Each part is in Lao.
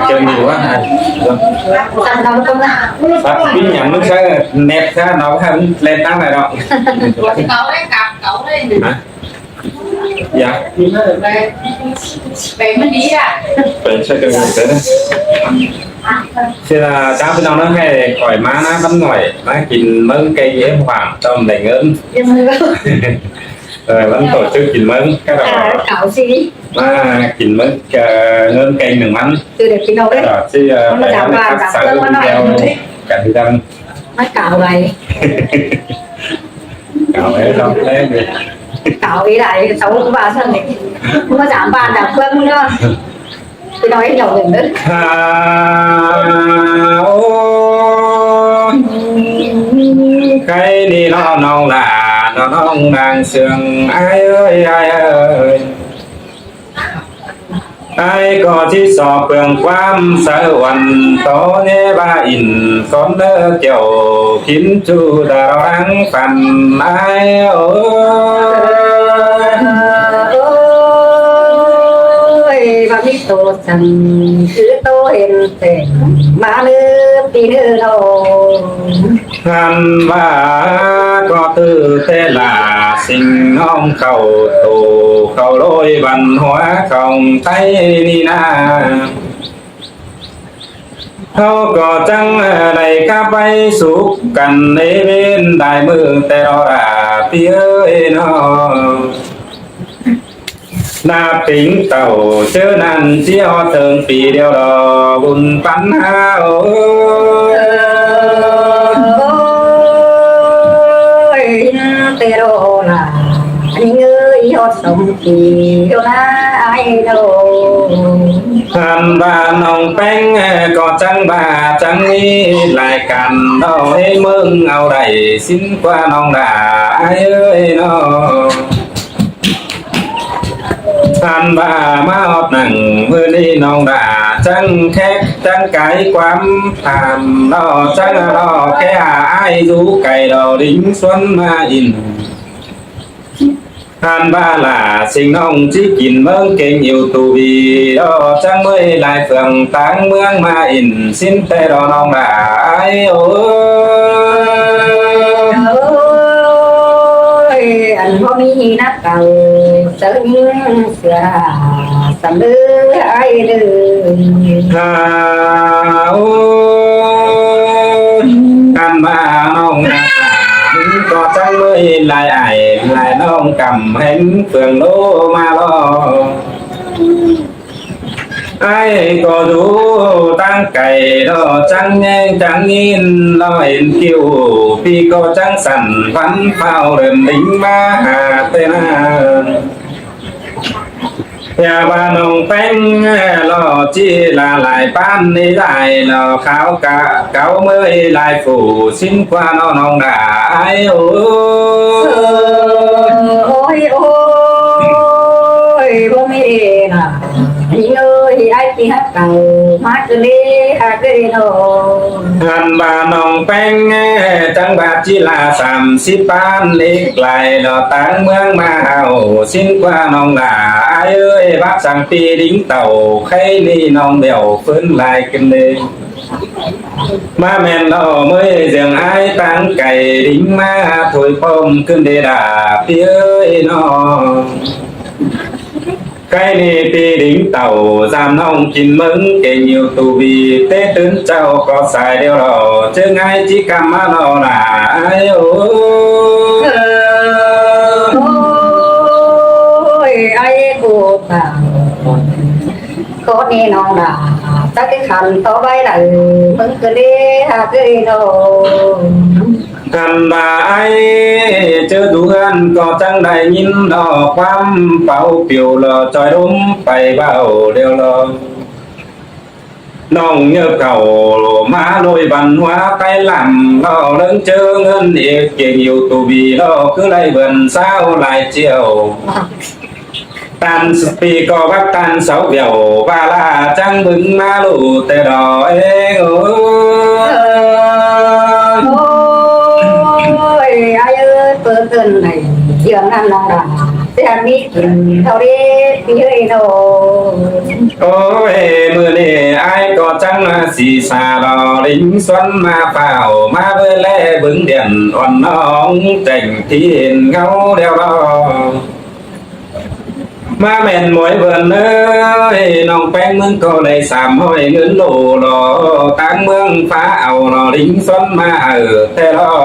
ເຈົ້າມີວ່າ ສັກປິນຫຍັງມັນໃຊ້ແນັດຊະເນາະ ໃຫ້ມັນແລ່ນຕາມໄດ້ເນາະ ເຂົາໄດ້ກັບເຂົາໄດ້ ຮະ ຢາ ໄປ ໄປມື້ນີ້ລະ ໄປໃຊ້ກັນເດີ ເສຍດາຍເຈົ້າພີ່ນ້ອງເນາະ ໃຫ້ຂ້ອຍມານະ ມັນໜ້ອຍ ມາກິນເມືອງໄກ່ເອຟຫວ່າງ ຕ້ອງໄດ້ເງິນ ເອີ ມັນໂຕຊື່ກິນເມືອງ ກະດອກ ເຂົາຊິ ມາກິນເມືອງ ເອີ ເງິນແກງໜຶ່ງມັນ ຄືເດັກພີ່ນ້ອງເອີຍ ເອີ ຊິ ເອີ ມັນຈາກບ້ານຈາກເມືອງມາໜ້ອຍ ກັນຄືກັນ ມັນກາວໄວ ກາວໄວ ເອົາແຮງເລີຍ ກາວອີ່ຫຼາຍ ເຂົາວ່າຊັ້ນເດ ມັນຈາກບ້ານຈາກເມືອງເນາະ ພີ່ນ້ອງເອີຍ ເຈົ້າເບິ່ງເດີ ໂອ້ ໄຄນີ້ເນາະ ນ້ອງຫຼ້າເນາະ ນ້ອງນາງເຊື່ອງ ອ້າຍເອີຍ ອ້າຍເອີຍ ອ້າຍກໍຊິສອບເຄື່ອງຄວາມສະຫວັນ ຕໍ່ແຍວ່າອິນ ສອນເດີແກ້ວ ກິນຈູດາລາງຝັນ ອ້າຍເອີຍ ໂອ້ຍ ວ່າມີໂຕສັ່ງ ຄືໂຕເຫັນແຈ້ງ ມາເນີ ປີເນີນ້ອງ ຫັ້ນວ່າກໍຖືແຕ່ລະສິ່ງນ້ອງເຂົ້າໂຕ ເຂົ້າໂລຍບັນຫົວຂອງໄທນີ້ນາ ເຮົາກໍຈັ່ງໄດ້ກັບໄປສຸກກັນໃນເວນຫຼາຍມື້ແຕ່ລະລາ ພີ່ເອີຍນ້ອງ ໜ້າເປັງເຕົ້າເຈີນັ້ນຊິຮອດເຖິງປີດຽວດອກບຸນປັນຫາ ໂອ້ຍ ເຕໂລລາ ອັນນີ້ເອີຍ ຮອດສອງປີດຽວນາ ອ້າຍໂລ ທ່ານວ່ານ້ອງແປ້ງກໍຈັ່ງບ້າຈັ່ງມີຫຼາຍການ ເວົ້າໃຫ້ເບິ່ງເອົາໄດ້ ສິ້ນກວ່ານ້ອງຫຼ້າ ອ້າຍເອີຍນ້ອງ ທ່ານວ່າມາຮອດນັ່ງມື້ນີ້ນ້ອງດາ ຈັ່ງແຂກຈັ່ງກາຍຄວາມຖາມ ເນາະ ຈັ່ງເນາະ ແຄ່ອ້າຍຢູ່ໄກດອກ ລິງຊວນມາອິນ ທ່ານວ່າຫຼ້າ ສິ່ງນ້ອງຊິກິນເບິ່ງເກັ່ງຢູ່ຕູ້ບີ ເນາະ ຈັ່ງເມື່ອຍຫຼາຍເຟືອງ ຕ່າງເມືອງມາອິນ ສິ້ນແຕ່ດອກນ້ອງຫຼ້າ ໂອ້ຍ ອັນບໍ່ມີນັກ ເອົາເຈົ້າຍິງເສືອສຳເລີອ້າຍເດີ ຫາ ໂອ້ຍ ອັນວ່ານ້ອງນາກາ ກໍຈັ່ງເມື່ອຍຫຼາຍອ້າຍຫຼາຍນ້ອງ ກຳແຮງເຟືອງໂລມາລໍ ອ້າຍກໍຢູ່ຕ່າງໄກ ລໍຈັ່ງແຍງຈັ່ງຍິນ ລໍເຫັນຄິວ ປີກໍຈັ່ງສັ່ນ ພັນຟ້າວເດີນລິງມາຫາແຕ່ນາ ແຕ່ວ່ານ້ອງແປ້ງລໍຈີລາຫຼາຍປານນີ້ຫຼາຍລໍ ຂາວກະເກົາເມື່ອຍຫຼາຍຟູ ສິ້ນກວ່ານ້ອງນ້ອງດາ ອ້າຍໂອ້ຍ ໂອ້ຍ ໂອ້ຍ ບໍ່ມີເດນາ ອ້າຍເອີຍ ອ້າຍ ທີ່ຮັກເກົ່າມາຄືເລຫາເຄີຍນ້ອງ ຫັ້ນວ່ານ້ອງແປ້ງ ຈັ່ງວ່າຈີລາສາມສິບປານເລັກຫຼາຍ ລອດຕ່າງເມືອງມາເອົາ ສິ້ນກວ່ານ້ອງຫຼ້າ ອ້າຍເອີຍ ບັກສັງປີລິງເຕົ່າ ໄຄນີ້ນ້ອງແບວຟື້ນຫຼາຍຂຶ້ນເດ້ ມາແມ່ນລໍເມີຍເຈີງອ້າຍຕ່າງໄກ ລິງມາຖອຍພ້ອມຂຶ້ນເດດາ ພີ່ເອີຍນ້ອງ ໄຄນີ້ປີລິງເຕົ່າ ສາມນ້ອງກິນເບິ່ງເກັ່ງຢູ່ຕູ້ບີ ເຕຕື່ນເຈົ້າກໍສາຍດຽວລໍ ເຈີງອ້າຍຈິກຳມາລໍຫຼ້າ ອ້າຍໂອ ໂອ້ຍ ອ້າຍກູຕາ ໂຄນີ້ນ້ອງຫຼ້າ ຈັກຊິຂັນຕໍ່ໄວ້ໃດ ເບິ່ງຄືເລຫາເຄີຍນ້ອງ ອັນວ່າອ້າຍເຈີດູເຮືອນກໍຈັ່ງໄດ້ຍິນດອກ ຄວາມເປົ່າປິວລໍ ຈ່ອຍລົມໄປເວົ້າດຽວລໍ ນ້ອງເຍີບເຂົ້າມາໂລຍບັນຫົວໄປລຳ ລໍເລີງເຈີເງິນເອກເກັ່ງຢູ່ຕູ້ບີລໍ ຄືໄລ່ເບືອນຊາວຫຼາຍຈຽວ ຕັນສະປີກໍວັດຕັນເສົາແບວ ວ່າລາຈັ່ງບຶງມາລູແຕ່ດອຍ ໂອ້ຍ ໂອ້ຍ ອ້າຍເອີຍ ເປີດເອີ້ນໃຫ້ເລື່ອງນັ້ນນ້ອງດາ ແຕ່ມີກິນເທົ່າເດພີ່ເອີຍນ້ອງ ໂອ້ຍ ມື້ນີ້ ຈັ່ງມາສີສາຫຼໍ່ລິງສວນມາຟ້າວມາເບີແລເບິ່ງດຽນອ່ອນນ້ອງແຈ້ງທີ່ເຫັນເງົາແລ້ວລໍ່. ມາແມ່ນໝວຍເບິ່ນເອີຍ ນ້ອງແປ້ງເມືອງກໍໄດ້ສາມຮ້ອຍເງິນໂລຫຼໍ່ ຕາງເມືອງຟ້າເອົາຫຼໍ່ລິງສວນມາໃຫ້ແທ້ຫຼໍ່.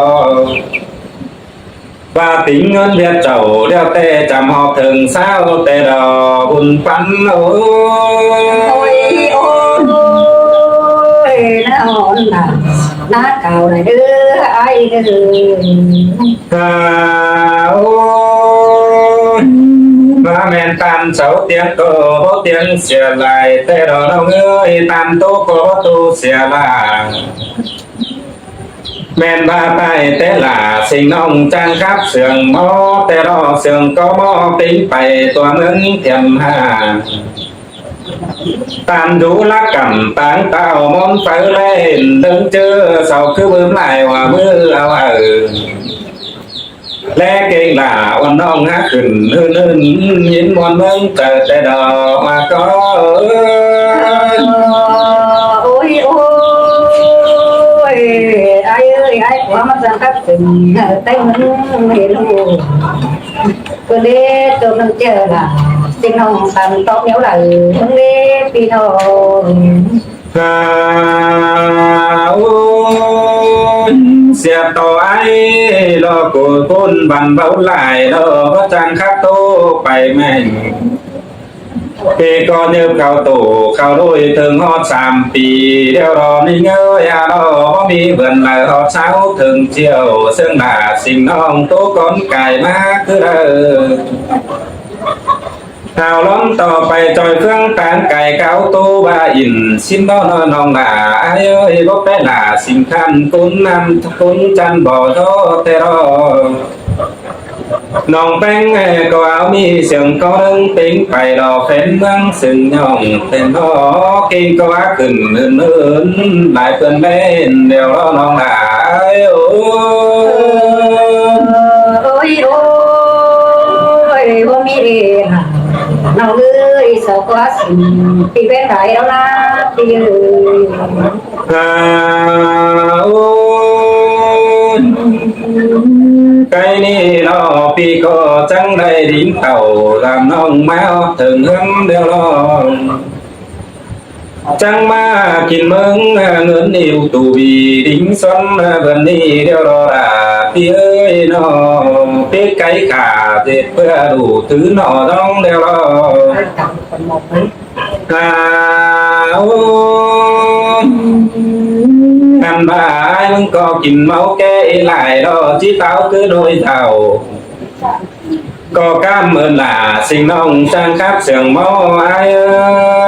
ວ່າຕິງເງິນວຽດເຈົ້າ ແລ້ວແຕ່ຈຳຮອບເຖິງຊາວແຕ່ດອກບຸນປັນໂອຍ. ໂອ້ຍ ໂອ້ຍ ນາອ່ອນນາ ນາກ່າວໄດ້ເດີອ້າຍເດີ. ກາ ໂອ້ຍ ວ່າແມ່ນຕານເສົາຕຽງກໍບໍ່ຕຽງເສຍຫຼາຍແຕ່ດອກນ້ອງເອີຍ ຕານໂຕກໍບໍ່ໂຕເສຍຫຼາຍ. ແມ່ນວ່າໄປແຕ່ລະສິ່ງນ້ອງຈາງກັບເຊື່ອງໝໍ ແຕ່ລະເຊື່ອງກໍໝໍເປັນໄປຕົວເມືອງທຽມຫາ ຕາມດູລະກຳຕາງເຕົ້າມົນໄຟແລນເດີງເຈີເສົາຄືເບິ່ມຫຼາຍວ່າມືເອົາເອີ ແລເກັ່ງຫຼ້າອ່ອນນ້ອງຫາຂຶ້ນອື່ນໆ ຍິນມ່ວນເມືອງເຈີແຕ່ດອກວ່າກໍ ໂອ້ຍ ໂອ້ຍ ອ້າຍເອີຍ ອ້າຍ ຄວາມມັນສັງຄັດເປັນແຕ່ງເຫັນ ເພິ່ນເດຕົວມັນເຈີລະ ຊິນ້ອງຕັນຕອກໜຽວໄຫຼເບິ່ງເດພີ່ນ້ອງ. ກາ ໂອ້ຍ ເສຍຕໍ່ອ້າຍ ລໍໂກນຄົນບັນເບົາຫຼາຍ ລໍບໍ່ຈັ່ງຄັກໂຕໄປແມ່ນ ເປກໍເຍີບເຂົ້າໂຕເຂົ້າໂດຍເຖິງຮອດສາມປີ ດຽວລໍນີ້ເງີຍອາລໍບໍ່ມີເບືອນຫຼາຍຮອດຊາວເຖິງຈຽວ ເຊິ່ງລາສິ່ງນ້ອງໂຕກ່ອນກາຍມາຄືເດີ ຫາວລ້ອມຕໍ່ໄປຈອຍເຟືອງຕາງໄກເກົ້າໂຕບາອິນ ຊິນບໍ່ນອນນ້ອງຫຼ້າ ອ້າຍເອີຍ ບໍ່ແປລາ ສິ່ງຄັນກຸນນຳ ຄຸນຈັນບໍ່ທໍແຕ່ລໍ ນ້ອງແປ້ງກໍເອົາມີສຽງກໍເດີງເປັງໄປລໍເປັນເມືອງ ຊຶ່ງຍ່ອງເປັນຫໍເກັ່ງກໍວ່າຂຶ້ນເຫີນໆ ຫຼາຍເພິ່ນແມ່ນແລ້ວລໍນ້ອງຫຼ້າເອີຍ ໂອ້ ໂອ້ຍ ໂອ້ຍ ບໍ່ມີເດລະ ນ້ອງເອີຍ ສາວກວ່າສິ ທີ່ເປັນໄດ້ແລ້ວລະ ທີ່ເອີຍ ກາ ໂອ້ຍ ໄກນີ້ນໍ ປີກໍຈັ່ງໄດ້ດິນເຕົ້າ ລາມນ້ອງມາຮອດເຖິງເຮືອນແລ້ວລອ ຈັ່ງມາກິນເມືອງເງິນນິວຕູບີ ດິງຊອນເພິ່ນນີ້ດຽວລໍລາ ພີ່ເອີຍນໍ ເປັກໄກ່ຂ້າເຈັບເພື່ອດູຖືໜໍ້ນ້ອງແລ້ວລໍ ກາ ໂອ້ຍ ອັນວ່າອ້າຍມຶງກໍກິນເມົາແກ່ອີຫຼາຍລໍ ຈິຕາວຄືໂດຍເຖົ້າ ກໍກາມເອີ້ນລາສິ່ງນ້ອງຊ່າງຄັບເຊື່ອງໝໍອ້າຍເອີຍ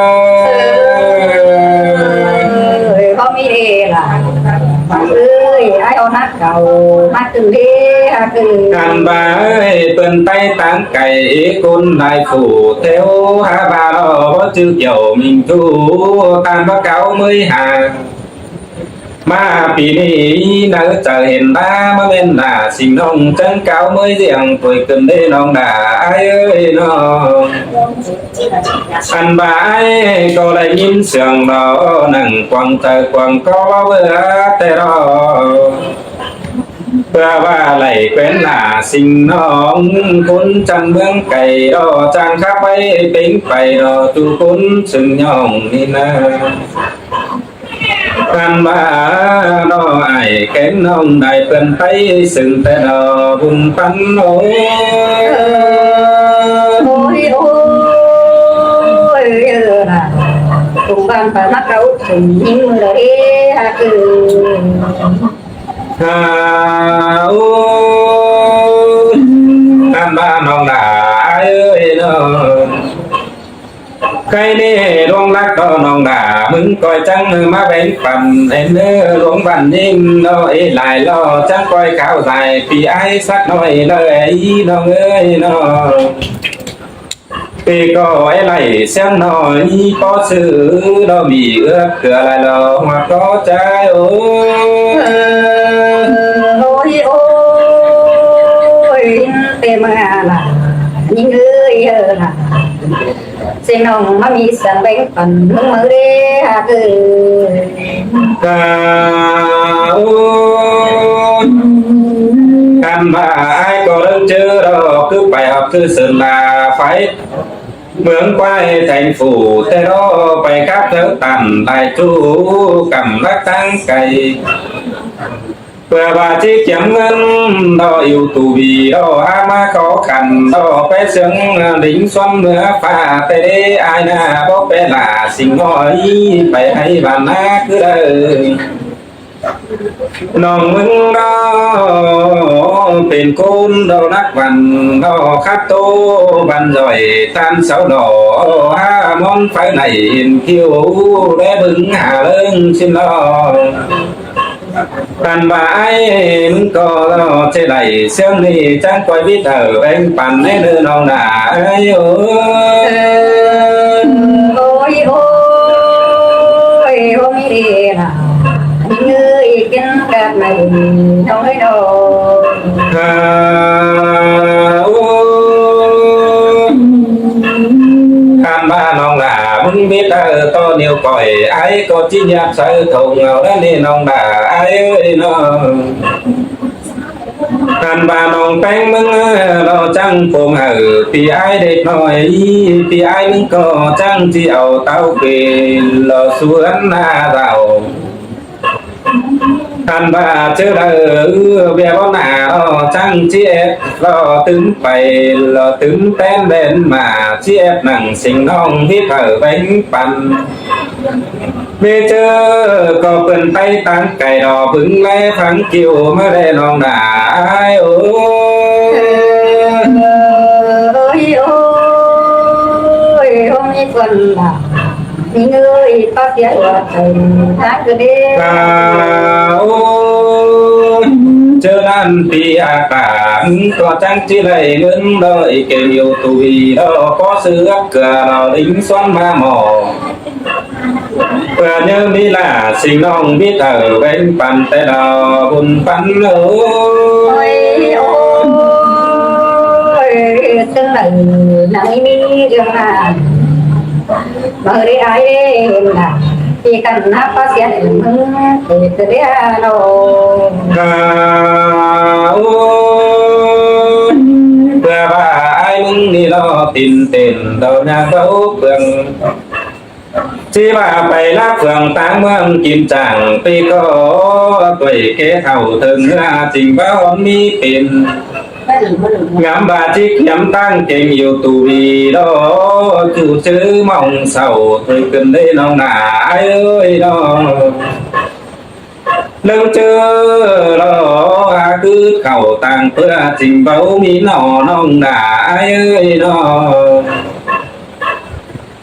ເອີຍ ບໍ່ມີເດລະ ເອີຍ ອ້າຍເອົານັກເກົ່າມາຕື່ມເດຫາຄື ການບາເອີຍ ເພິ່ນໄຕ່ຕາງໄກ ເອກຸນຫຼາຍຜູ້ແຖວຫາບາລໍ ບໍ່ຈື່ກ່ຽວມິງທູ ຕາມພະເກົ່າເມີຍຫາ ມາປີນີ້ເນີຈະເຫັນດາມາແມ່ນດາ ສິ່ງນ້ອງຈັ່ງກ້າວເມີຍຈຽງປ່ວຍຂຶ້ນເດນ້ອງດາອ້າຍເອີຍນ້ອງ ອັນບາອ້າຍກໍໄດ້ຍິນສຽງດອ ນັ່ງກວາງໃຈກວາງກໍເວົ້າເບີແຕ່ດອ ເພື່ອວ່າໄຫຼແຂວນໜ້າສິ່ງນ້ອງ ຄົນຈັນເມືອງໄກດອ ຈາງຄັບໄປເປັງໄປດອ ສູ່ຄົນຊຶ່ງຍ່ອງນີ້ນາ ການວ່າດອ ອ້າຍແກງນ້ອງໄດ້ເພິ່ນໄປ ຊຶ່ງແຕ່ດອບຸນປັນໂອ ໂອ້ຍ ໂອ້ຍ ເອີລະ ຕົງບ້ານປາມາເກົາ ເຖິງຍິງເດີເອ ຫາຄື ຫາ ໂອ້ຍ ການວ່ານ້ອງຫຼ້າເອີຍນ້ອງ ໄກ່ເນຫຼວງລັກຕໍ່ນ້ອງດາ ມຶງກອຍຈັງມາແບ່ງປັນ ໃຫ້ເນີຫຼວງບ້ານຍິງເນເອຫຼາຍລໍ ຈັງກອຍຂາວສາຍ ປີອ້າຍສັກໜ້ອຍເດີອີນ້ອງເອີຍນ້ອງ ປີກໍໄອ້ໄຫຼສຽງນ້ອຍ ພໍຊື່ລໍມີເອື້ອເກືອຫຼາຍລໍ ມາກໍໃຈໂອ ໂອ້ຍ ໂອ້ຍ ເຕມາລະ ຍິງເອີຍເອີລະ ສຽງນ້ອງມາມີສຽງແບ່ງປັນ ເມືອງເມືອເດ້ຮັກເອີຍ. ກະໂອ້ຍ ຄັນວ່າອ້າຍກໍເລີກເຈີດອກ ຄືໄປອອກຄືເຊີນລາໄຟ ເມືອງຄວາຍແທງຟູ ແຕ່ລອໄປກັບເທິງຕັນ ຫຼາຍຈູກຳລັກທາງໄກ. ເພື່ອວ່າຊິກຽມເງິນດອກ ຢູ່ຕູວີດອກ ຫາມາຂໍຂັນດອກ ໄປເຊິ່ງລິງຊວນເມືອຟ້າ ແຕ່ເດອ້າຍນາບໍ່ແປລາ ຊິງນ້ອຍໄປໄຮ່ບ້ານນາຄືເດີ. ນ້ອງມຶງດອກ ເປັນຄົນດອກ ນັກວັນດອກ ຄັດໂຕບັນຍ່ອຍ ທ່ານເຊົາດອກ ຫາມອນໄຟໃນເຫັນຄິວ ແລເບິ່ງຫາເລີງຊິນດອກ. ຄັນວ່າອ້າຍມຶງກໍເຈໄດ້ ເຊື່ອງນີ້ຈັ່ງຄ່ອຍວິດເອົາ ແບ່ງປັນໃຫ້ເດີນ້ອງນາເອີຍ. ໂອ້ຍ ໂອ້ຍ ໂອ້ຍ ໂອ້ຍ ມີເດລະ ມີເອີຍ ກິນກັບໄມ້ນ້ອງເອີຍນ້ອງ. ຄັນວ່ານ້ອງຫຼ້າ ມຶງບິດເອົາຕໍ່ນິ້ວກ້ອຍ ອ້າຍກໍຈິຫຍັບໃສ່ຖົງເອົາແລ້ວນີ້ນ້ອງຫຼ້າເອີຍນ້ອງ. ຄັນວ່ານ້ອງແປ້ງມຶງເອີ ລາວຈັ່ງໂປ່ງເອີ ພີ່ອ້າຍເດັກນ້ອຍ ພີ່ອ້າຍມຶງກໍຈັ່ງຊິເອົາເຕົ້າເກລາວສວນໜ້າເຈົ້າ. ຄັນວ່າເຈີໄດ້ເວລາໜ້າເນາະ ຈັ່ງຊິແອບເລາະຕື່ມໄປ ເລາະຕື່ມແປ້ນແບນມາ ຊິແອບນັ່ງຊິງນ້ອງ ເຮັດໃຫ້ແບ່ງປັນ. ເມເຈີກໍເພິ່ນໄປຕາງໄກດອກ ເບິ່ງແລຟັງກິວມາແລນ້ອງນາເອີຍ. ໂອ້ຍ ໂອ້ຍ ໂອ້ຍ ມີຄົນລາວ ມີເງິນປາກສຽນວ່າໄປທາງກະເດ. ໂອ້ຍ ເຈີນັ້ນປີອາການ ກໍຈັ່ງຊິໄດ້ເງິນດອກ ເກັບຢູ່ຕູ້ວີດອກ ພໍເສືອເກືອດອກ ລິງຊວນມາໝໍ້ ເພື່ອເຍີມີລາດ ຊິງນ້ອງມິດເອົາ ແບ່ງປັນແຕ່ລະບຸນປັນໂລ. ໂອ້ຍ ໂອ້ຍ ເຊິ່ງໃດນາງມີເລື່ອງງານ ມາເອີເດ້ອ້າຍເດ້ນາ ທີ່ກັນຫາປາສຽນເອີ້ນມຶງເອີເດລະໂລ. ກະ ໂອ້ຍ ເພື່ອວ່າອ້າຍມຶງນີ້ລອຕິນເຕັ້ນ ເດົາຍາເບົາເປືອງ ຊິວ່າໄປລາກເຟືອງຕ່າງເມືອງກິນຈ້າງ ປີກໍຕົວຍແກ່ເຖົ້າເຖິງເຮືອ ຈິງບໍ່ມີເປັນ ງາມວ່າຈິກຍຳຕັ້ງເກັ່ງຢູ່ຕູວີດອກ ຢູ່ຈື່ໝ່ອງເຊົາ ເຄີຍຂຶ້ນເດ້ນ້ອງນາອ້າຍເອີຍດອກ. ເລື່ອງເຈີລອຫາຄືເຂົ້າຕ່າງເພື່ອ ຈິງເບົາມີໜໍ້ນ້ອງນາອ້າຍເອີຍດອ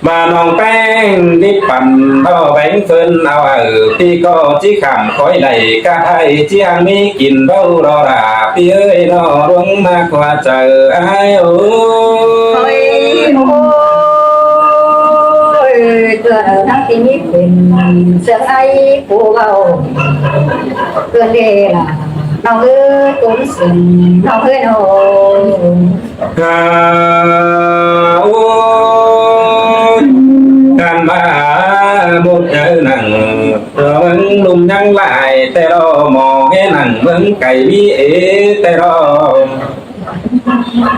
ກ. ວ່ານ້ອງແປ້ງດິບປັ່ນບໍ່ແບ່ງເພິ່ນເອົາ ເອີ ພີ່ກໍຈິຂ້າມຄອຍໄດ້ກະໄດ້ ຈິຫາງມີກິນເບົາດອລາ ພີ່ເອີຍເນາະ ລວງມາຄວ້າເຈີອ້າຍໂອຍ. ໂອ້ຍ ໂອ້ຍ ເກີດເອົາທັງທີ່ມີເປັນເສືອໄອ້ຜູ້ເວົ້າ ເກີດເດລະ ນ້ອງເອີຍ ກຸນເສິນ ນ້ອງເອີຍ ນ້ອງ. ກະ ໂອ້ຍ ການວ່າໝົດໃຈນັ່ງ ເອີ ເບິ່ງລຸ່ມຍັງຫຼາຍແຕ່ລະ ໝໍແຫ່ນັ່ງເບິ່ງໄກ່ມີເອແຕ່ລະ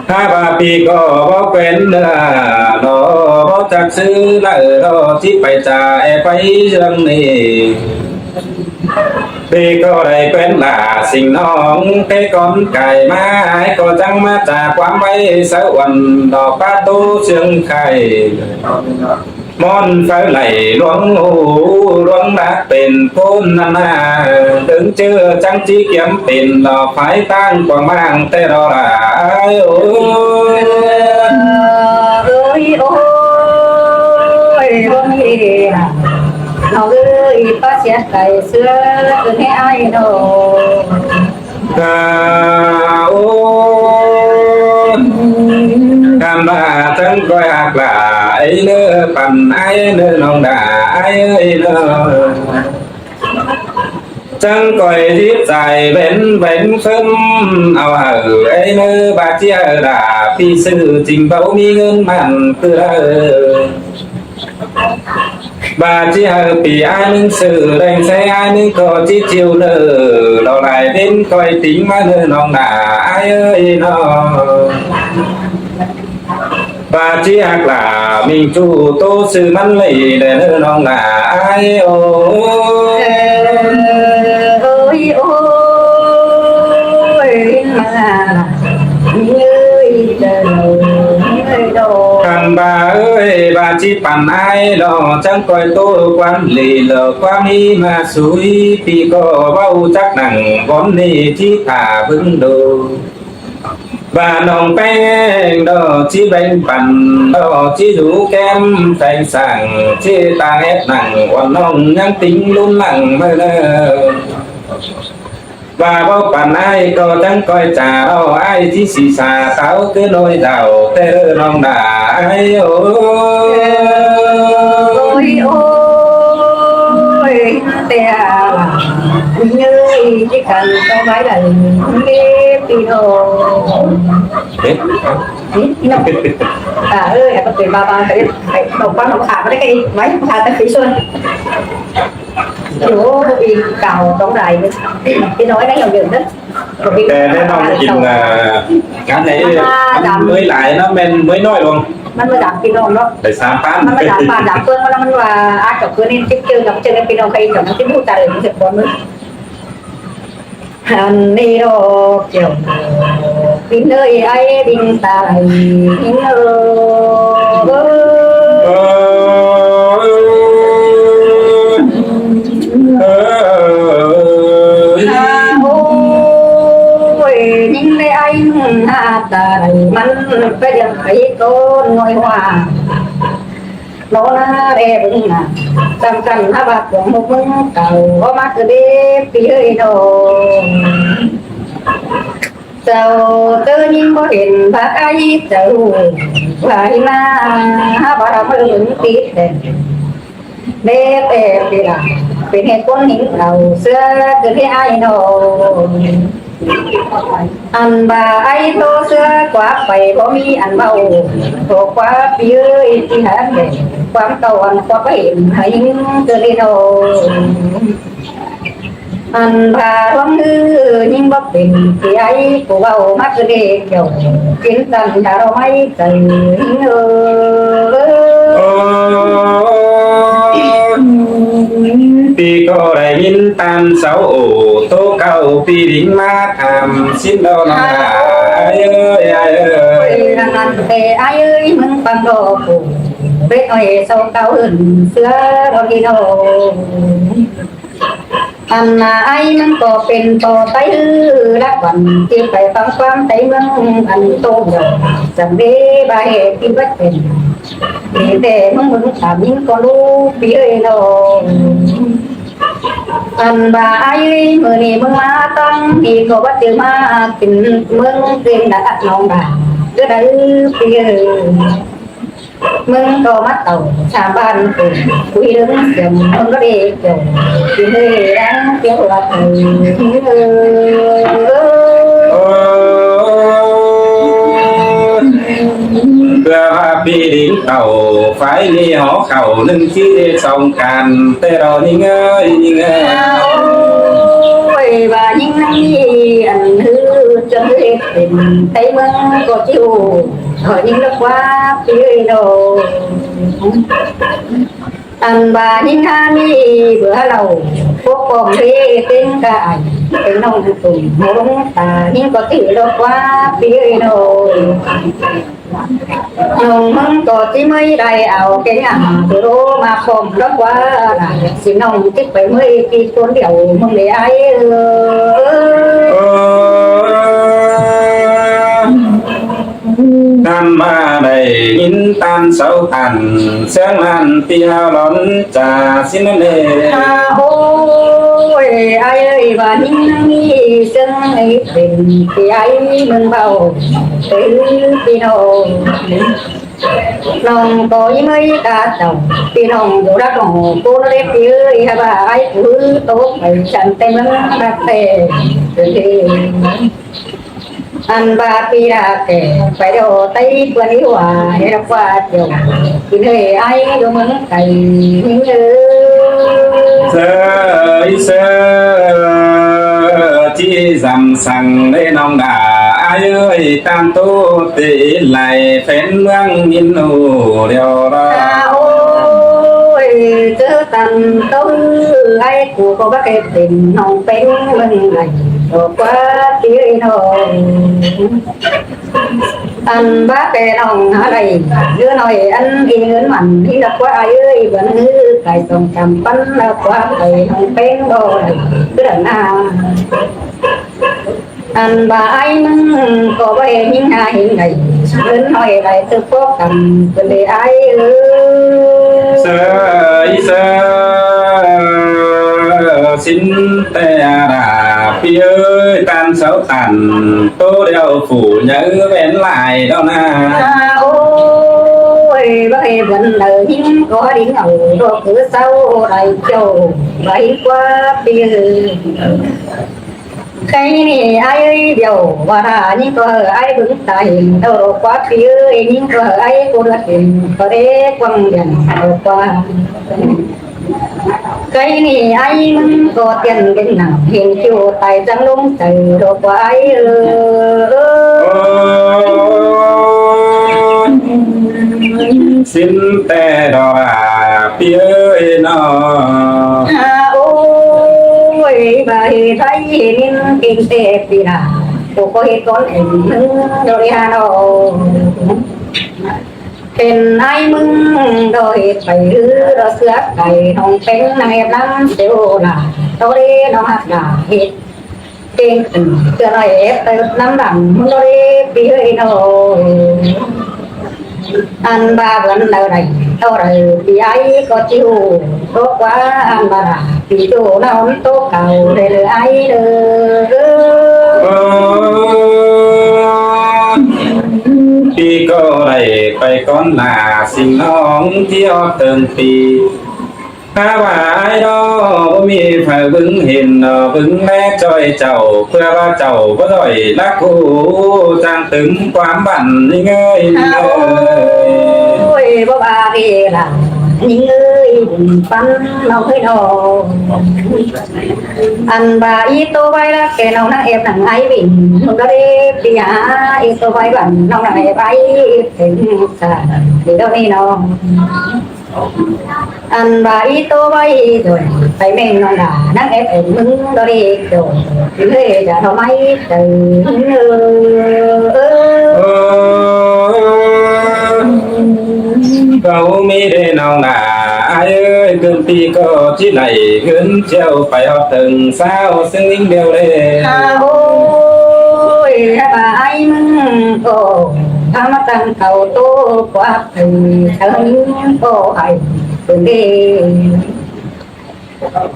ຖ້າວ່າປີກໍບໍ່ເປັນເນອ ລະ ບໍ່ຈັກຊື່ລະ ລະ ຊິໄປຈາແອໄປເລື່ອງນີ້. ເດກໍໄດ້ເປັນລາຊິງນ້ອງ ແຕ່ກ່ອນກາຍມາອ້າຍກໍຈັ່ງມາຈາກຄວາມໄວສະອວນດອກປາໂຕເຊື່ອງໄຂ່ ມ່ອນໄຟໄຫຼຫຼວງໂອ ຫຼວງລັກເປັນຄົນນຳໜ້າ ເຖິງເຈີຈັ່ງຊິກຽມເປັນດອກ ພາຍຕ່າງກວ້າງມາງແຕ່ລະຫຼາຍໂອ. ເອີຍ ໂອ້ຍ ບໍ່ມີເດລະ ນ້ອງເອີຍ ປາເສຍໄກ່ເສືອເກີນໃຫ້ອ້າຍນ້ອງ. ກະ ໂອ້ຍ ການວ່າເຖິງກ້ອຍຮັກຫຼາຍເນີ ປັນອ້າຍເນີ ນ້ອງດາອ້າຍເອີຍເນີ. ເ ຈັ່ງກ້ອຍຈິດໃຈເວັນເວັນເພິ່ນ ເອົາເອົາເອີຍເນີ ບາດເຈ້ຍດາ ພີ່ຊື່ຈິງເບົາມີເງິນໝັ້ນຄືເລີ ບາດເຈ້ຍເອີຍ ປີອ້າຍໜຶ່ງຊື່ແດງແສງ ອ້າຍໜຶ່ງກໍຈິດຈິວເນີ ລາວຫຼາຍເວັນກ້ອຍຕິງມາເນີ ນ້ອງດາອ້າຍເອີຍນໍ ບາດເຈ້ຍຮັກຫຼ້າມິງຈູໂຕຊື່ມັນເລີຍເດີນ້ອງຫຼ້າອ້າຍໂອຍ ໂອຍ ໂອຍ ມາເອີຍເດີ ຄຳບາເອີຍ ບາດຈິປັນອ້າຍດອກ ຈັ່ງກ້ອຍໂຕຄວາມເລີເລີ ຄວາມມີມາສຸຍ ປີກໍເວົ້າຈັກນັ່ງ ບ່ອນນີ້ຈິຖ້າເບິ່ງໂດ ບາດນ້ອງແປ້ງດອກ ຈິແບ່ງປັນດອກ ຈິຢູ່ແກ້ມແຟງສັງ ຈິຕາແອບນັ່ງ ອ່ອນນ້ອງຍັງຕິງລຸນຫຼັງມາເນີ ວ່າເວົ້າປານອ້າຍກໍຈັ່ງກ້ອຍຈາເວົ້າ ອ້າຍຈິສີສາເຕົາຄືນ້ອຍດາວ ແຕ່ເດີນ້ອງດາອ້າຍໂອ ໂອຍ ໂອຍ ແຕ່ວ່າ ເອີຍ ທີ່ກັນຕ້ອງໄວ້ໄດ້ເດ້ພີ່ນ້ອງ ເອີຍ ພີ່ນ້ອງ ຕາເອີຍ ໃຫ້ເພິ່ນເປັນບາບາ ໃຫ້ເອົາຟັງເອົາຂາມາໄດ້ກໍດີ ໄວ້ຂາແຕ່ປີຊົນ ໂອ້ ປີເກົ່າຕ້ອງໄດ້ ພີ່ນ້ອງໄດ້ເດີ ແຕ່ແນ່ນອນກິນ ເອີ ງານໃດ ມັນເມື່ອຍຫຼາຍເນາະ ແມ່ນເມື່ອຍນ້ອຍລົງ ມັນມາຈາກພີ່ນ້ອງເນາະ ໄດ້ສາມປານ ມັນມາຈາກປານຈາກເພິ່ນ ແລ້ວມັນວ່າອາດຈະເພິ່ນເຮັດເຈີກັບເຈີກັບພີ່ນ້ອງໃຜ ຈະມັນຊິຮູ້ຈັກເລີຍ ມັນຊິບໍ່ເໝິດ ອັນນີ້ດອກແກ້ວ ກິນເອີຍ ໄອ້ດິນຕາໄຫຼ ເອີ ເອີ ເອີ ໂອ້ຍ ຍິງໄດ້ອ້າຍຫາຕາໄດ້ ມັນໄປເລື່ອງໄປໂຕນງອຍວ່າ ໂນນາແລເບິ່ງໜ້າ ສຳຄັນຫາວ່າພວກໝູ່ມຶງເກົ່າ ບໍ່ມາຄືເດ ປີເອີຍນ້ອງ ເຈົ້າເຕີຍິງບໍ່ເຫັນວ່າອ້າຍເຈົ້າ ວ່າໃຫ້ມາຫາວ່າເບິ່ງຕິດແດນ ແດ່ແຕ່ປີລາ ເປັນເຫດຜົນຫິງເອົາ ເຊື່ອຄືເດອ້າຍນ້ອງ ອັນວ່າໄອ້ໂຕເສືອກວ່າໄປບໍ່ມີອັນເວົ້າ ໂຕກວ່າປີເອີຍທີ່ຫາແກ່ຄວາມເກົ່າອັນຄວາມເຫັນໃຫ້ຍິງເກີດເດໂນ ອັນວ່າລວງຮືຍິງບໍ່ເປັນທີ່ໄອ້ຜູ້ເວົ້າມາຄືເດກ່ຽວ ກິນສັນຢາເຮົາໄມ້ ເອີ ເອີ ປີກໍໄດ້ຍິນຕານເຊົາໂອ ໂຕເກົ່າປີລິງມາຖາມສິນດອກນ້ອງຫຼ້າ ອ້າຍເອີຍ ອ້າຍເອີຍ ນັ້ນແຕ່ອ້າຍເອີຍ ມຶງຟັງດອກໂອ ເປັດອ້ອຍເຊົາເກົ່າເອີ້ນເສືອດອກອີໂນ ອັນນາໄອມັນກໍເປັນຕໍ່ໄຕ ລັກວັນທີ່ໄປຟັງຄວາມໄຕເມືອງ ອັນໂຕດອກ ຈັ່ງເດບາເຫດທີ່ເບິດເປັນ ມີແຕ່ເມືອງເມືອງສາມຍິງກໍຮູ້ປີເອີຍນ້ອງ ອັນວ່າໄອມື້ນີ້ມຶງມາຕັ້ງ ນີ້ກໍວ່າຈື່ມາເປັນເມືອງເປັນດາດນ້ອງດາ ເກີດໄດ້ປີເອີຍ ມຶງກໍມາເຕົ້າຊາວບ້ານເປັນ ຄຸຍເລື່ອງສຽງຄົນບໍ່ໄດ້ເຈົ້າ ຊິເລີຍແລງສຽງວ່າເອີ ເພື່ອວ່າປີດິນເຕົາ ຝ່າຍນີ້ຫໍເຂົ້າໜຶ່ງທີ່ໄດ້ສອງການ ແຕ່ເຮົານີ້ເງີຍນີ້ເງີຍ ໂອ້ຍ ວ່າຍິງນັ້ນນີ້ ອັນຮືຈະເຮັດເປັນ ໄທເມືອງກໍຈິວ ເຮົາຍິງລະກວ່າປີເອີຍໂດ ອັນວ່າຍິງຫາມີເບືອເລົ່າ ປົກປ້ອງເດເຕັງກາຍ ເປັນນ້ອງຕຸ່ມຫົວລົງຕາ ຍິງກໍຕິລະກວ່າປີເອີຍໂດ ນ້ອງມຶງກໍຕິເມີຍໄດ້ເອົາແກງອາຫານໂດມາພ້ອມລະກວ່າ ຊິນ້ອງຕິໄປເມີຍປີຄົນດຽວ ມຶງເດອ້າຍເອີຍ ເອີ ທ່ານມາໄດ້ຍິນທ່ານເຊົາທ່ານ ສຽງນັ້ນທີ່ເຮົາຫຼອນຈາສິນເດ ໂອ້ຍ ອ້າຍເອີຍ ວ່າຍິງນາງນີ້ ເຊິ່ງໃຫ້ເປັນທີ່ອ້າຍມຶງເວົ້າ ເປັນພີ່ນ້ອງ ນ້ອງກໍຍິ້ມເອີຍກະເຈົ້າ ພີ່ນ້ອງຢູ່ລັກຫ້ອງໂກນເລັບເອີຍ ຫາວ່າອ້າຍຜູ້ໂຕໄປຊັ້ນແຕ່ເມືອງຮັກແທ້ເດີ. ອັນວ່າປີລາແກ່ໄປດອກໄຕ້ເພື່ອນອີວ່າ ໃຫ້ຮັກວ່າເຈົ້າ ກິນເອີຍອ້າຍຢູ່ເມືອງໄກເດີ. ເຊີ ເຊີ ຈີ່ຈຳສັງເດ້ນ້ອງດາ ອ້າຍເອີຍ ຕາມໂຕເຕໄລ ເປັນເມືອງມິນໂນດຽວລະ. ໂອ້ຍ ເຈີຕັນໂຕ ອ້າຍ ກູກໍບໍ່ເຄີຍເປັນນ້ອງເປັນເມືອງໃດ ດອກກວ່າຕີເອີຍນ້ອງ. ອັນວ່າແຕ່ນ້ອງຫາໄດ້ເຮືອນ້ອຍ ອັນອີເງິນມັນທີ່ລັກວ່າອ້າຍເອີຍ ເບິ່ງຄືໄກ່ສອງສາມປັນ ລັກວ່າໄກ່ນ້ອງເປັນບໍ່ໄດ້ຄືເດີນາ. ອັນວ່າອ້າຍມຶງກໍບໍ່ເຫັນຍິງຫາເຫັນໄດ້ ເງິນນ້ອຍໄດ້ຕຶກພວກກັນເພິ່ນເດອ້າຍເອີຍ. ເຊີ ເຊີ ຊິນແຕ່ລາ ພີ່ເອີຍ ຕານເຊົາຕັນໂຕດຽວຜູ້ໃຫຍ່ແວ່ນຫຼາຍດອກນາ. ໂອ້ຍ ບໍ່ເຫັນວັນໃດຍິງກໍດິງເອົາດອກຄືເຊົາໄດ້ເຈົ້າ ໄດ້ກວ່າພີ່ເອີຍ. ໄກ່ນີ້ອ້າຍເອີຍ ດຽວວ່າຖ້າຍິງກໍເຮີອ້າຍເບິ່ງຕາເຫັນ ເອົາກວ່າພີ່ເອີຍ ຍິງກໍເຮີອ້າຍກໍລະເຫັນ ກໍເດກວາງດຽນເອົາກວ່າ. ໄກ່ນີ້ອ້າຍມຶງກໍຕຽນເປັນໜັງ ເຫັນຄິວຕາຍຈັ່ງລົງໃຈ ດອກກວ່າອ້າຍເອີຍ. ຊິນແຕ່ດອກ ພີ່ເອີຍນ້ອງ. ໂອ້ຍ ບາເຮັດໃຫ້ເຫັນເປັນແຕ່ປີໜ້າ ໂອ ກໍເຮັດກ່ອນເອງເດີລະນ້ອງ. ເປັນອ້າຍມຶງດອກ ເຮັດໄປເອີ ດອກເສືອໄກ່ ນ້ອງເປັນນາງແອບນຳເຊວລາ ດອກເດນ້ອງຮັກດາເຮັດ ເກັ່ງຂຶ້ນເທື່ອໜ້ອຍ ແອບເຕີບນຳຫຼັງ ໂດເຣ ປີເອີຍໂນ. ອັນວ່າເພິ່ນເອົາໄດ້ເທົ່າໃດ ປີອ້າຍກໍຊິຮູ້ ເພາະວ່າອັນວ່າປີໂຕນຳໂຕເກົ່າເດີອ້າຍເດີ. ເອີ ປີກໍໄດ້ໄປກ່ອນລາ ສິ່ງນ້ອງທີ່ອອກເຖິງປີ ຖ້າວ່າອ້າຍດອກ ບໍ່ມີໃຜເບິ່ງເຫັນດອກ ເບິ່ງແລຊ່ອຍເຈົ້າ ເພື່ອວ່າເຈົ້າບໍ່ດ້ອຍລັກຮູ້ ຈັ່ງຕຶງຄວາມບັນຍິງເອີຍ. ໂອ້ຍ ບໍ່ວ່າເວລາຍິງເອີຍ ບຸນປັນນ້ອງເອີຍນ້ອງ. ອັນວ່າອີໂຕໄວລັກແກ່ນ້ອງນາງແອບນາງໄອວິນ ໜຸ່ມລະເດປີຫາ ອີໂຕໄວບັນນ້ອງນາງແອບໄອເປັນສາ ດີດອກນີ້ນ້ອງ. ອັນວ່າອີໂຕໄວໂດຍ ໄປແມ່ງນ້ອງດາ ນາງແອບເປັນມຶງດອກເດໂດຍ ເລີຍຈະເອົາໄມ້ເຕີເອີ. ເອີ ເວົ້າມີເດນ້ອງດາ ອ້າຍເອີຍ ເກີນປີກໍຊິໄຫຼເຮືອນ ຈຽວໄປຮອດເຖິງຊາວ ເຊິ່ງຍິງດຽວເດ້. ໂອ້ຍ ຖ້າວ່າອ້າຍມຶງກໍ ພາມາຕັ້ງເຕົາໂຕກວ່າ ເອີ ເຈົ້າຍິງກໍໃຫ້ເພິ່ນເດ້.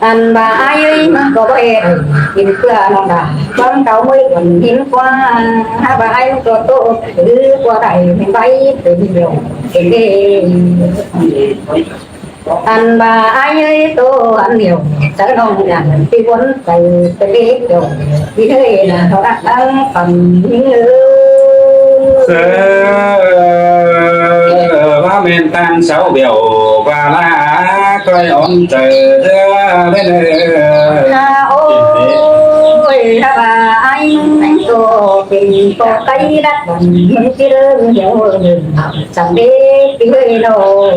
ອັນວ່າອ້າຍເອີຍ ມັນກໍບໍ່ເຮັດກິນເພື່ອນ້ອງດາ ຄວາມເກົ່າມື້ຄົນເຫັນກວ່າ ຫາວ່າອ້າຍມັນກໍໂຕ ຄືກວ່າໄດ້ແມ່ນໄວ້ເປັນດຽວເປັນເດ້. ອັນວ່າອ້າຍເອີຍ ໂຕອັນດຽວ ເຈົ້ານ້ອງຍັງຊິວົນ ໄປເປັນເລກດອກ ທີ່ເຄີຍນະເຂົາຮັກຕັ້ງຝັນເອີ. ເອີ ວ່າແມ່ນຕານເຊົາແວວ ວ່າລາກ້ອຍອ່ອນໃຈເດີແມ່ນເອີ. ໂອ້ຍ ຖ້າວ່າອ້າຍໂຕເປັນພໍ່ໄກ່ລັດບັນ ມັນຊິເລີ່ມແນວເລີ່ມສຳເລັດເອີຍນ້ອງ.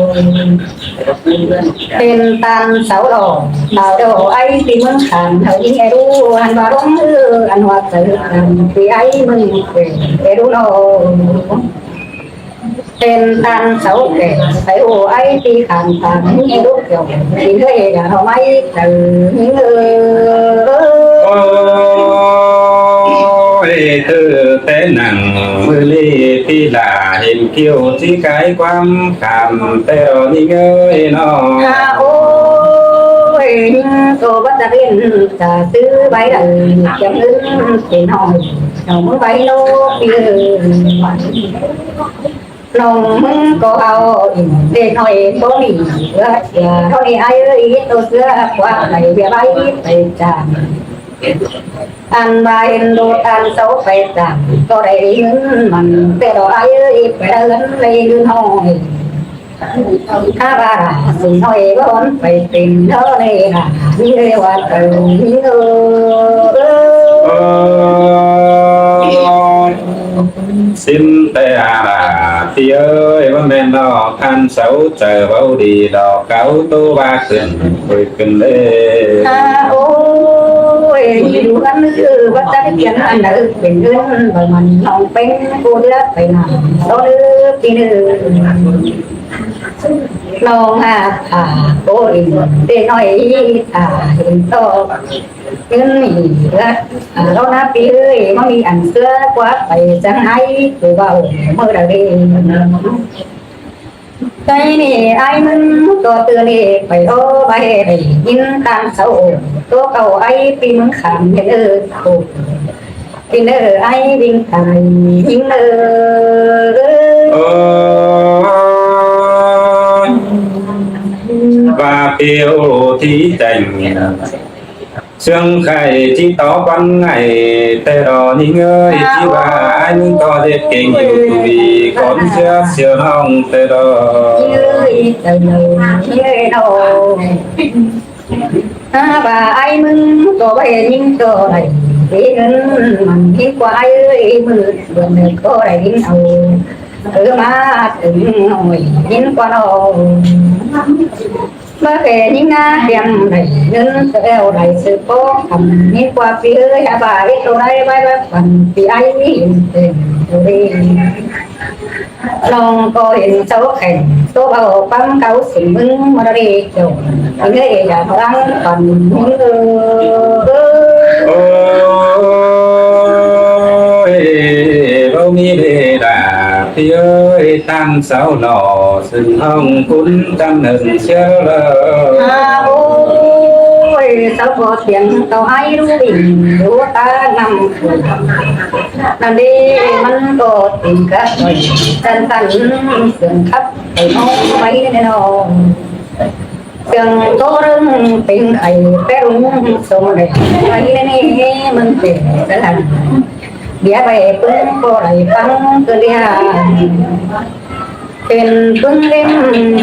ເປັນຕານເສົາຫຼໍ່ ດາວດອກໄອທີ່ເມືອງຂານ ເຮົາຍິງແອດູ ອັນວ່າລົງເຮືອ ອັນວ່າເກີດກັນທີ່ໄອເມືອງແຂວງແອດູນ້ອງ. ເປັນຕານເສົາແກ່ໄປໂອໄອທີ່ຂານຕານ ຍິງແອດູເຈົ້າ ທີ່ເຄີຍດາວໄມ້ເກີດຍິງເອີ. ໂອ້ຍ ເຕີແຕ່ໜັງ ມື້ນີ້ທີ່ຫຼ້າເຫັນ ຄິວຊິກາຍຄວາມຂາມແຕ່ດອກນີ້ເອີຍນ້ອງ. ໂອ້ຍ ໂຕບັດຕະເວັນຈະຊື້ໃບໃດ ຈຳເງິນເປັນຫ້ອງ ເອົາມືໃບໂລກເອີຍ. ນ້ອງມຶງກໍເອົາອີກເດັກນ້ອຍບໍ່ມີເຫຼືອເຊື່ອ ເທົ່ານີ້ອ້າຍເອີຍ ໂຕເສືອຄວາມໄປວຽກໄວໄປຈ້າງ ອັນວ່າເຫັນໂດດຕານເສົາໄຟຈ້າງ ກໍໄດ້ເງິນມັນ ແຕ່ດອກອ້າຍເອີຍ ໄປເດີນໄດ້ເງິນນ້ອຍ ຖ້າວ່າຊິນ້ອຍວອນໄປເປັນເດີເນລາ ມີເດວ່າເຕີມີເອີຍ. ຊິນແຕ່ອາລາພີ່ເອີຍ ບໍ່ແມ່ນດອກທ່ານເສົາ ເຈົ້າເວົ້າດີດອກເຂົາ ໂຕວ່າຂຶ້ນໂອ້ຍຂຶ້ນເດ້. ໂອ້ຍ ຢູ່ເຮືອນຄືວ່າຈັກກຽນອັນໃດເປັນເຮືອນ ບໍ່ມັນນ້ອງເປັນຜູ້ເລືອກໄປນຳ ໂຕເດີພີ່ເດີ ນ້ອງຫາກພາໂກເອງເດນ້ອຍ ຖ້າເຫັນຕອບ ເງິນນີ້ເດີ ເອົານະພີ່ເອີຍ ບໍ່ມີອັນເຊື່ອກວ່າໄປຈັ່ງໃດ ຄືເວົ້າມື້ລະເວ ໃນນີ້ອ້າຍມຶງກໍຕື່ນເອໄປໂອໄປໄດ້ຍິນຕາມເສົາໂຕເກົ່າ ອ້າຍປີ້ມຶງຂາມເຫັນເອີໂຕ ກິນເອີອ້າຍວິງຕາຍຍິງເອີ. ວ່າປິວທີ່ແຈ້ງ ເຊື່ອງໄຂ່ທີ່ຕອບວັນໄງ ແຕ່ດອກຍິງເອີຍ ທີ່ວ່າອ້າຍມຶງກໍເຮັດເກັ່ງຢູ່ຕຸຍ ກ່ອນເຊື່ອສຽວນ້ອງແຕ່ດອກ ຍິງເອີຍ ເຈົ້າເອີຍ ຍິງເອີຍນ້ອງ ຖ້າວ່າອ້າຍມຶງກໍໄດ້ຍິງກໍໄດ້ເງິນ ມັນຍິງກວ່າອ້າຍເອີຍ ມື້ເດືອນກໍໄດ້ຍິງເອົາ ເອີມາເຖິງນ້ອຍຍິງກວ່ານ້ອງ ມາແຜ່ຍິງນາແກ້ມໄດ້ເງິນແລ້ວໄດ້ສືບພໍຄຳ ຍິງກວ່າປີ້ເອີຍ ຖ້າວ່າເຮັດໂຕໄດ້ໄວ້ວ່າຝັນ ປີ້ອ້າຍເປັນໂຕເດ້. ນ້ອງກໍເຫັນເຈົ້າແຂ່ງ ໂຕເວົ້າຟັງເຂົາຊິມຶງມາເດເຈົ້າ ເອີຍ ຢ່າຟັງປັນເອີ. ໂອ້ຍ ບໍ່ມີເດດາ ພີ່ເອີຍ ທ່ານເຊົາຫຼໍ່ ຊຶ່ງຫ້ອງຄຸນຈຳເນີນເຊືອເລີ. ໂອ້ຍ ເຈົ້າກໍສຽງເຕົ້າໄຫ້ລູກວິ່ງ ຢູ່ຕານ້ຳ ນັ້ນເດ້ ມັນກໍຕິງກະໄວ້ ສັນຕັນເຊື່ອງຄັບໄປນ້ອງໄວ້ແນ່ນອນ ເຊື່ອງໂຕເລີ່ມເປັນໄຂ້ແປລຸງຊົງໄດ້ໄວ້ແນ່ ມັນເປັນສະໜັ່ນ ເດຍໄວ້ເພິ່ນກໍໄດ້ຟັງເທື່ອດຽວ ເປັນປຶ້ງເຫຼັ້ງ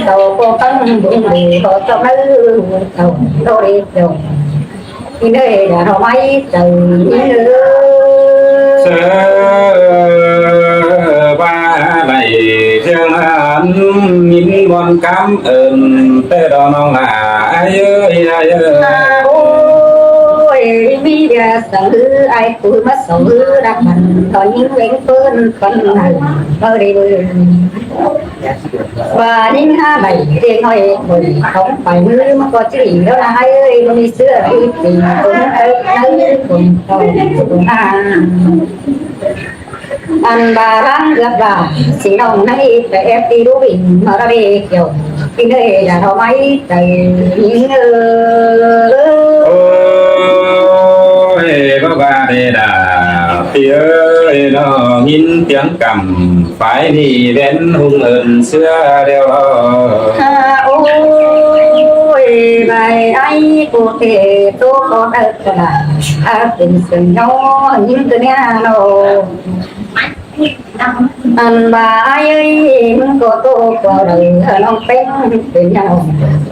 ເຕົ້າກໍຟັງບຸງດີ ກໍຈອກເດີເຈົ້າໂຕເດເຈົ້າ ເດີດອກໄມ້ເຈົ້າເດີ ເຊີວ່າໄດ້ເທື່ອນັ້ນ ຍິນບ່ອນຄຳເອີ້ນ ແຕ່ດອກນ້ອງຫຼ້າ ອ້າຍເອີຍ ອ້າຍເອີຍ ໂອ້ຍ ມີເດຊະເອີ ອ້າຍ ປູມາສອງມື ລັກມັນຕອນຍິງເວັງເພິ່ນ ປັນໃຫ້ເຮົາໄດ້ເບິ່ງ ວ່າຍິງຫາໄດ້ເດັກນ້ອຍຄົນຂອງໄປມື ມັນກໍຈິແລ້ວນາເອີຍ ບໍ່ມີເຊື້ອທີ່ຕິຄົນເອີຍ ຄົນຕ້ອງຄົນນາ ອັນວ່າທາງເລືອກວ່າຊິນ້ອງໃນໄປແອບຕີດູວິນມາລະເວກ່ຽວ ກິນເອີຍ ຢ່າເອົາໄມ້ ໃຈຍິງເອີ ໂອ້ຍ ບໍ່ວ່າເດດາ ພີ່ເອີຍ ນ້ອງຍິນສຽງກຳ ຝ່າຍນີ້ແມ່ນຮຸ່ງເອີ້ນເສືອແລ້ວ ໂອ້ຍ ບາຍໄອ້ໂກເຕໂຕຂໍເດີກະດາ ອາເປັນເສືອຍອຍິງຕົວເນຍໂນ ອັນວ່າອ້າຍເອີຍ ມຶງກໍໂຕກວ່າເດີ ນ້ອງເປັນເປັນຍານ້ອງ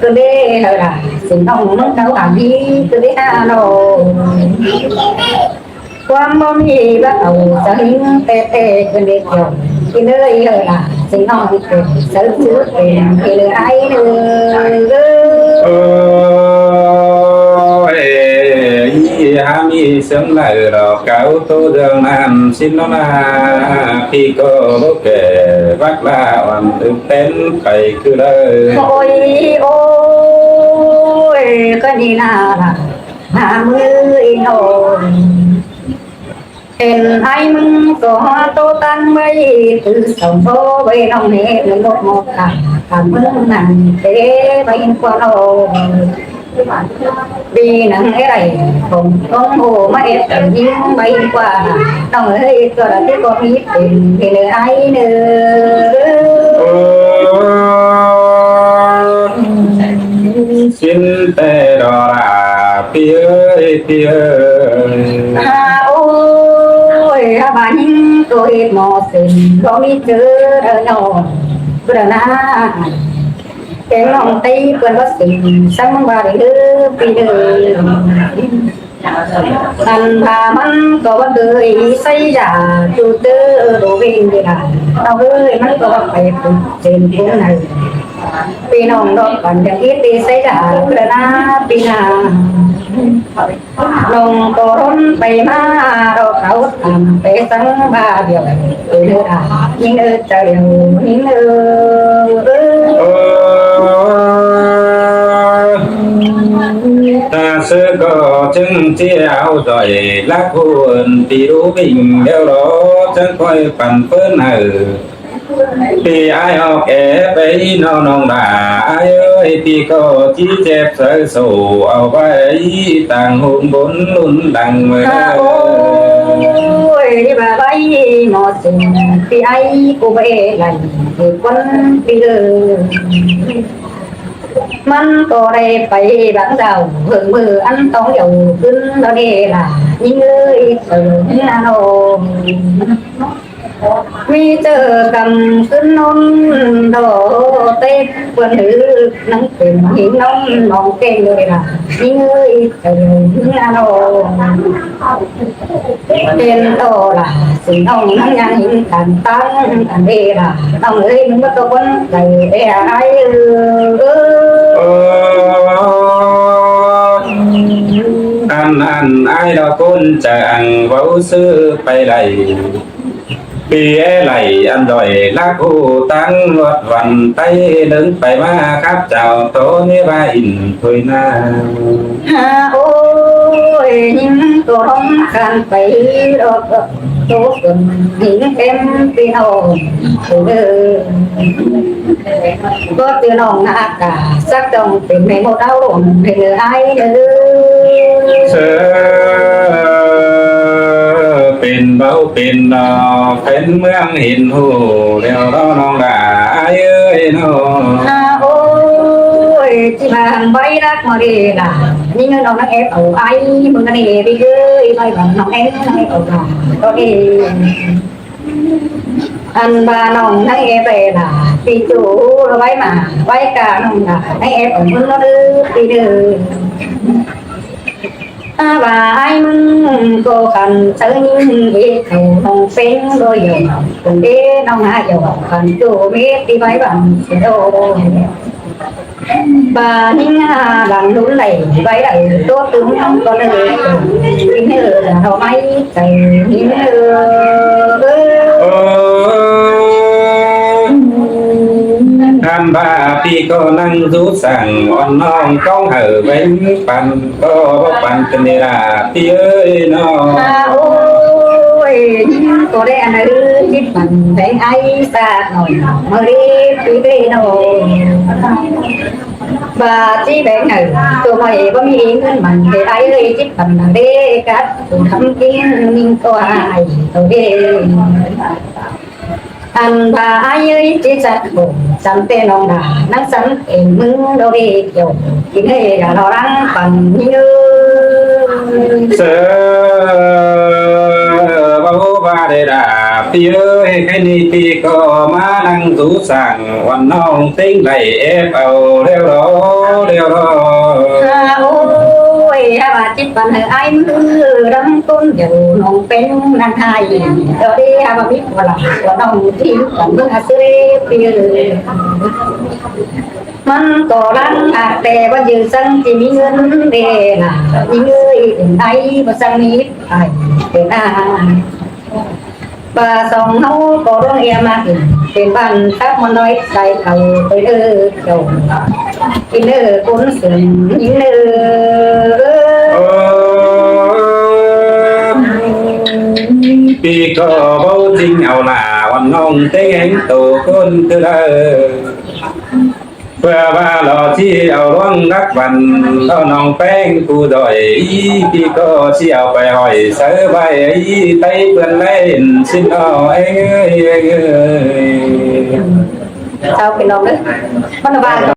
ກະເດລະດາ ຊິນ້ອງມຶງເຂົາຫາດີ ກະເດຫານ້ອງ ຄວາມບໍ່ມີວ່າເອົາສະລິງແຕ່ແຕ່ ກະເດກຽວ ກິນເລີຍເດີລະ ຊິນ້ອງເປັນເສີຊື່ເປັນ ກິນເລີຍອ້າຍເດີ ໂອ້ຍ ຫາມີເຊິ່ງໃດດອກ ເກົາໂຕເລື່ອງນັ້ນ ຊິນລະນາ ພີ່ກໍບໍ່ແກ່ ວັກລາອ່ອນຕື່ນເຕັ້ນໄປຄືເລີຍ ໂອ້ຍ ໂອ້ຍ ກະນີ້ນາລະ ຫາມື້ອີນ້ອງ ເຫັນອ້າຍມຶງກໍຫາໂຕຕັ້ງໄວ້ ຄືສອງໂຕໄວ້ນ້ອງເນ ມັນບໍ່ເໝາະກັນ ກະມຶງນັ້ນເຕໄວ້ກວ່ານ້ອງ ປີໜັງເອີຍ ຂອງ ຂອງໂອ ມາເອັດຍິງໄວ້ກວ່າ ນ້ອງເອີຍ ຕົວລະທີ່ບໍ່ມີເປັນເປັນເອີຍອ້າຍເດີ ໂອ້ ຊິນແຕ່ດອລາ ພີ່ເອີຍ ພີ່ເອີຍ. ຫາໂອ້ຍ ຫາວ່າຍິງໂຕເຮັດໝໍ້ເສັ້ນ ບໍ່ມີເຈີເດີນ້ອງ ເດີນາ ແກງນ້ອງໄຕເພິ່ນວ່າເສັ້ນ ສັງວ່າໄດ້ເດີ ພີ່ເດີ. ອັນວ່າມັນກໍວ່າເຄີຍໃຊ້ຢາຈູເຕີໂດເວງເດລາ ເອົາເອີຍ ມັນກໍວ່າໄປປຸກເສັ້ນປຸງໃນ ພີ່ນ້ອງດອກກັນຢ່າງອີດດີໃສ່ດາເພື່ອນາປີໜ້າ ນ້ອງກໍລົນໄປມາ ດອກເອົາຕາມໄປສັງບາດຽວ ເອີລາ ຍິງເອີເຈົ້າ ຍິງເອີ ເອີ ເອີ ຕາເສືອກໍຈຶ່ງຊິເອົາດອຍ ລະຄູນຕີຮູ້ວິ່ງແລ້ວລອ ຈັ່ງຄ່ອຍປັນເປີ້ນໃຫ້ ປີອ້າຍອອກແອໄປນອນນ້ອງຫຼ້າ ອ້າຍເອີຍ ປີກໍຈີເຈັບໃສ່ໂຊ ເອົາໄວ້ຕ່າງໂຮງບົນລຸນດັງເມີ ໂອ້ຍ ວ່າໄວ້ໝໍ້ເສັ້ນ ປີອ້າຍກູເບໄລ ຄົນປີເອີຍ ມັນກໍໄດ້ໄປບາງດາວ ເພິ່ງເມີອັນຕ້ອງເຍົາຂຶ້ນດອກເດລາ ຍິງເອີຍ ເອີນາໂນ ມີເຈີກຳຄືນນົນດອກເຕັກ ເພິ່ນຮືກນັງເປັນຫີນນ້ອງ ນ້ອງເກັ່ງເດີລາ ຍິງເອີຍ ເອີນາໂນ ເປັນໂຕລາ ຊິນ້ອງນັ້ນຍັງຫີນກັນຕັ້ງກັນເດລາ ນ້ອງເອີຍ ມຶງບໍ່ຕົກຄົນໃຈແດ່ອ້າຍເອີຍ ເອີ ອັນ ອັນ ອ້າຍດອກຄົນຈະອັງເວົ້າຊື່ໄປໄຫຼ ປີແອໄຫຼອັນດອຍລາຄູຕັ້ງວັດວັນໄຕເດີນໄປມາ ຄັບເຈົ້າໂຕເນວາອິນໂທຍນາ ຫາໂອ້ຍ ຍິງກໍຮ້ອງຄານໄປດອກໂຕຄົນຍິງເຕັມພີ່ນ້ອງເດີ ບໍ່ຈື່ນ້ອງນາກາ ສັກຕ້ອງເປັນແມ່ໝົດເອົາລົມໃຫ້ເດີອ້າຍເດີ ເສືອເປັນເບົາເປັນນອ ເປັນເມືອງເຫັນຮູ້ແລ້ວເນາະ ນ້ອງຫຼ້າອ້າຍເອີຍເນາະ ອາ ໂອ້ຍ ຊິບາງໄວ້ລັກມາເດລາ ນີ້ເງິນນ້ອງນາງແອບເອົາອ້າຍ ມຶງກະເນໄປເອີຍ ໄວ້ບັງນ້ອງແອບນ້ອງແອບເອົາຫຼ້າ ກໍເອ ອັນວ່ານ້ອງໃນແອບໄປລະ ປີໂຈລະໄວ້ມາ ໄວ້ການ້ອງລະ ໃນແອບອອກເມືອງເດີ ປີເດີ ອາ ວ່າອ້າຍມຶງກໍຄັນເຊີຍິງເອເຂົານ້ອງເປັນບໍ່ຢອມຄົນເດ ນ້ອງຫາຢອມຄັນໂຈເມດ ປີໄວ້ບັນເສໂດ ບານິງາບັງລຸນໄຫຼໄວໄຫຼໂຕຕຶງກໍເລີຍ ເອີ ເຮົາໄວ້ໃຈເອີ ເອີ ທ່ານບາປີກໍນັ່ງຢູ່ສັງ ອ່ອນນ້ອງຕ້ອງໃຫ້ແບ່ງປັນ ກໍບໍ່ປັນເປັນເວລາ ພີ່ເອີຍເນາະ ອາ ໂອ້ຍ ກໍໄດ້ອັນໃດ ຈິດມັນແບ່ງອ້າຍສາກໜ້ອຍ ມາເລ ພີ່ເອີຍເນາະ ບາດຊິແບ່ງໃຫ້ຕົວໃໝ່ ບໍ່ມີເງິນມັນເດ ອ້າຍເອີຍ ຈິດປັນນະເດ ກັດຜູ້ທຳກິນຍິງກໍໃຫ້ເຂົາເດ ອັນວ່າອ້າຍເອີຍ ຈິດສັດບໍ່ ສຳແຕ່ນ້ອງດາ ນັກສຳເປັນມຶງດອກເດ ເຈົ້າກິນໃຫ້ດາລອລັງປັນເອີຍ ເສີເວົ້າວ່າໄດ້ດາ ພີ່ເອີຍ ໃຄນີ້ ປີກໍມານັ່ງຢູ່ສັງ ວັນນ້ອງເຕັງໄດ້ແອບເອົາແລ້ວລອ ແລ້ວລອ ອາ ໂອ້ຍ ຫາວ່າຈິດປັນໃຫ້ອ້າຍມືດຳກົ້ນ ດຽວນ້ອງເປັນນາງໄຫ້ ດອກເດ ຫາວ່າມີຜົວລະ ຜົວນ້ອງທີ່ກັນເບິ່ງອາເສ ປີເອີຍ ມັນກໍລັງຫາກແຕ່ວ່າຢືນສັງທີ່ມີເງິນເດລະ ຍິງເອີຍ ເປັນໄດ້ບໍ່ສັງມີໄຜເປັນອາ ປາສອງເຮົາກໍລົງເອຍມາກິນ ເປັນບ້ານຕັບມັນນ້ອຍໃສ່ເຂົ້າໄປເດີເຈົ້າ ກິນເດີຄົນເຊິ່ງຍິງເດີ ເອີ ປີກໍເວົ້າຈິງເອົາລາ ວັນນ້ອງແຕ່ງໂຕຄົນຄືເດີ ເພື່ອວ່າລໍຊິເອົາຫຼວງລັກວັນ ເອົານ້ອງແປ້ງຜູ້ດອຍ ອີ່ປີກໍຊິເອົາໄປຫ້ອຍໃສ່ໄວ້ ໄປເພິ່ນໄລ່ເຫັນຊິນ້ອຍ ເອີຍ ເອີຍ ເອີຍ ເຈົ້າພີ່ນ້ອງເອີຍ ມັນວ່າ